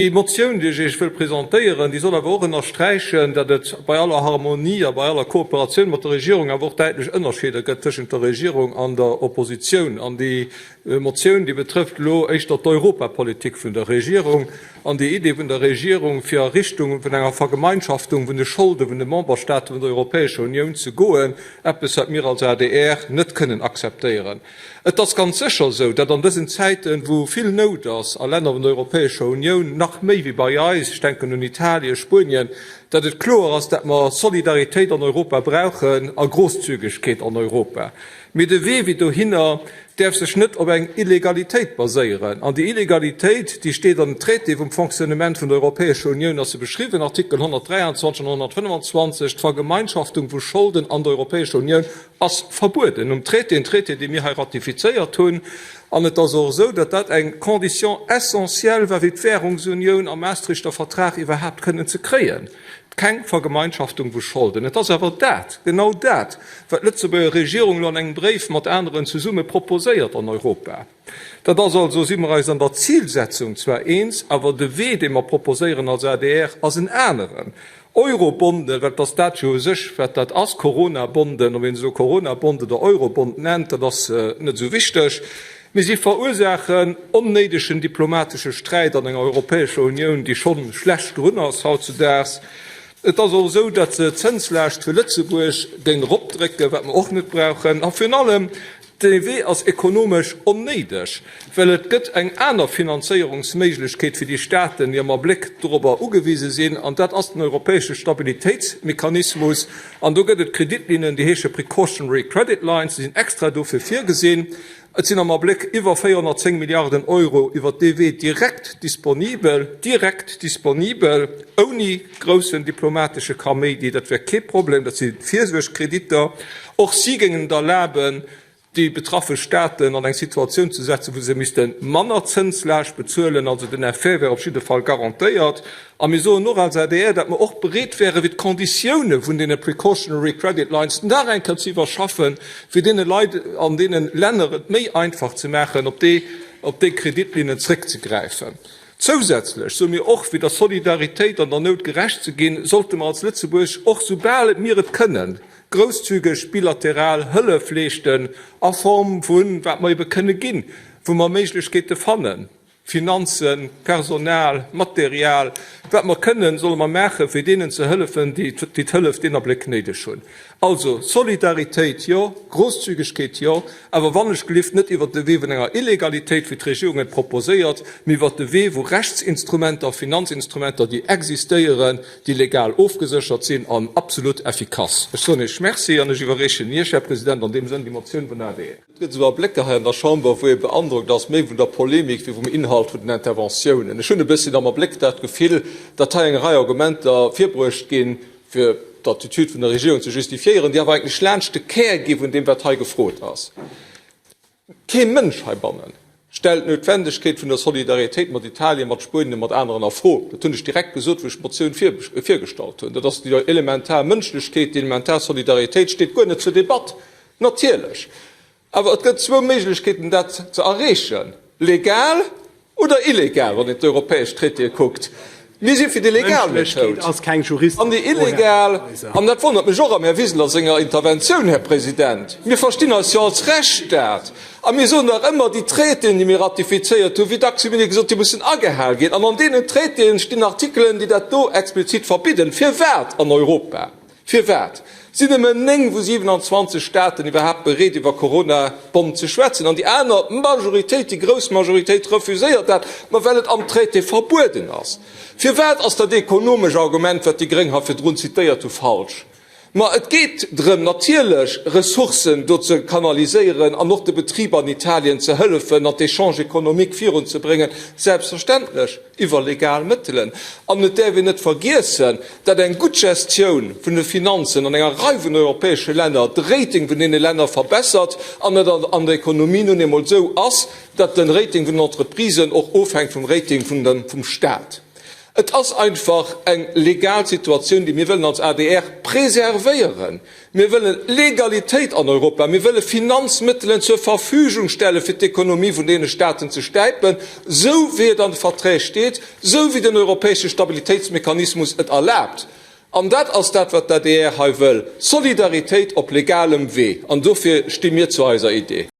Déi Motioun, déi ech Iech wëll presentéieren, déi soll awer och ënnersträichen, datt et bei aller Harmonie a bei aller Kooperatioun mat der Regierung awer och däitlech Ënnerscheeder gëtt tëschent der Regierung an der Oppositioun. An déi Motioun, déi betrëfft elo éischter d'Europapolitik vun der Regierung an déi Idee vun der Regierung, fir a Richtung vun enger Vergemeinschaftung vun de Scholde vun de Memberstate vun der Europäescher Unioun ze goen, eppes, wat mir als adr net kënnen akzeptéieren. Et ass ganz sécher esou, datt an dësen Zäiten, wou vill Nout ass a Länner vun der Europäescher Unioun, nach méi wéi bei eis, ech denken un Italien, Spuenien, datt et kloer ass, datt mer Solidaritéit an Europa brauchen a Grosszügegkeet an Europa. Mee de Wee wéi dohinner däerf sech net op eng Illegalitéit baséieren. An déi Illegalitéit, déi steet an den Traité vum Fonctionnement vun der Europäescher Unioun, ass se beschriwwen, Artikel 123 an 125, d'Vergemeinschaftung vu Scholden an der Europäescher Unioun ass verbueden um Traité, en Traité, dee mir hei ratifizéiert hunn. An et ass och esou, datt dat eng Condition essentielle war, fir d'Währungsunioun am Maastrichter Vertrag iwwerhaapt kënnen ze kréien, keng Vergemeinschaftung vu Scholden. Et ass awer dat, genau dat, wat d'Lëtzebuerger Regierung elo an engem Bréif mat aneren zesumme proposéiert an Europa. Dat ass also, si mer eis an der Zilsetzung zwar eens, awer de Wee, dee mer proposéieren als adr, ass en aneren. Eurobonden, well et ass dat jo u sech, wat dat ass, Corona-Bonden, ob een se elo Corona-Bond oder Eurobond nennt, dat ass net esou wichteg, mee si verursaachen onnéidegen diplomatesche Sträit an enger Europäescher Unioun, déi scho schlecht drun ass hautzudaags. Et ass och esou, datt se d'Zënslaascht fir Lëtzebuerg géing eropdrécken, wat mer och net brauchen. A virun allem, Dee Wee ass ekonomesch onnéideg, well et gëtt eng aner Finanzéierungsméiglechkeet fir déi Staaten, déi am Abléck dorobber ugewise sinn, an dat ass den europäesche Stabilitéitsmechanismus. An do gëtt et Kreditlinnen, déi heesche Precautionary Credit Lines, déi sinn extra dofir virgesinn. Et sinn am Abléck iwwer 410 Milliarden Euro iwwert dee Wee direkt disponibel, direkt disponibel, ouni groussen diplomatesche Kaméidi. Dat wär kee Problem, dat si Virsuergkreditter. Och si géingen et erlaben, déi betraffe Staaten an eng Situatioun ze setzen, wou se misste manner Zënslaascht bezuelen. Also den Effet wär op jidde Fall garantéiert. A mir soen och als adr, datt mer och bereet wären, fir d'Konditioune vun deene Precautionary Credit Lines nach eng Kéier ze iwwerschaffen, fir deene Leit an deene Länner et méi einfach ze maachen, op déi, op déi Kreditlinnen zréckzegräifen. Zousätzlech soe mir och, fir der Solidaritéit an der Nout gerecht ze ginn, sollte mer als Lëtzebuerg och, soubal mir et kënnen, Grousszügeg bilateral Hëllef leeschten a Form vun, wat mer ebe kënne ginn, wou mer Méiglechkeete fannen, Finanzen, Personal, Material, wat mer kënnen, solle mer maachen, fir deenen ze hëllefen, déi d'Hëllef deen Abléck néideg hunn. Also, Solidaritéit jo, Grosszügegkeet jo, awer wannechgelift net iwwert de Wee vun enger Illegalitéit, wéi d'Regierung et proposéiert, mee iwwert de Wee vu Rechtsinstrumenter, Finanzinstrumenter, déi existéieren, déi legal ofgeséchert sinn an absolut effikass. Ech soen Iech Merci an ech iwwerreechen Iech, Här President, an deem Sënn déi Motioun vun der adr. Et gëtt esou Ablécker hei an der Chamber, wou ee beandrockt ass, méi vun der Polemik wéi vum Inhalt vun den Interventiounen. Ech hunn e bësschen am Abléck dat Gefill, datt hei eng Rei Argumenter virbruecht ginn, fir d'Attitude vun der Regierung ze justifiéieren, déi awer eigentlech laanscht de Kär gi vun deem, wat hei gefrot ass. Kee Mënsch heibanne stellt d'Noutwendegkeet vun der Solidaritéit mat Italien, mat Spuenien a mat aneren a Fro. Dat hunn ech direkt gesot, wou ech d'Motioun virgestallt hunn. Dat ass déi elementar Mënschlechkeet, déi elementar Solidaritéit steet guer net zur Debatt. Natierlech. Awer et gëtt zwou Méiglechkeeten, dat ze erreechen, legal Oder illegal, wann een d'europäesch Traitéë kuckt. Mir si fir déi legal Methoud. An déi illegal, an dat wonnert mech och am Här Wiseler senger Interventioun, Här President, mir verstinn eis jo als Rechtsstaat a mir soen dach ëmmer, déi Traitéen, déi mir ratifizéiert hunn, wéi dacks hu mir gesot, déi mussen agehal ginn. An an deenen Traitéen stinn Artikelen, déi dat do explizit verbidden. Firwat an Europa? Firwat sinn nëmmen 9 vu 27 Staaten iwwerhaapt bereet iwwer Corona-Bond ze schwätzen an déi aner Majoritéit, déi grouss Majoritéit refuséiert dat? Ma well et am Traité verbueden ass. Firwat ass dat ekonomesch Argument, wat déi Gréng hei virdrun zitéiert hu falsch? Ma et geet drëm natierlech Ressourcen do ze kanaliséieren an och de Betriber an Italien ze hëllefen an d'Échanges économiques virunzebréngen, selbstverständlech. Iwwer legal Mëttelen. An et däerf een net vergiessen, datt eng gutt Gestioun vun de Finanzen an enger Rei vun europäesche Länner de Rating vun deene Länner verbessert an et an der Ekonomie nun eemol esou ass, datt de Rating vun den Entreprisen och ofhänkt vum Rating vum Staat. Et ass einfach eng legal Situatioun, déi mir wëllen als adr preservéieren. Mir wëllen Legalitéit an Europa. Mir wëlle Finanzmëttelen zur Verfügung stellen, fir d'Ekonomie vun deene Staaten ze stäipen, esou wéi et an de Verträg steet, esou wéi den europäesche Stabilitéitsmechanismus et erlaabt. An dat ass dat, wat d'ADR hei wëll, Solidaritéit op legalem Wee. An dofir sti mir zu eiser Idee.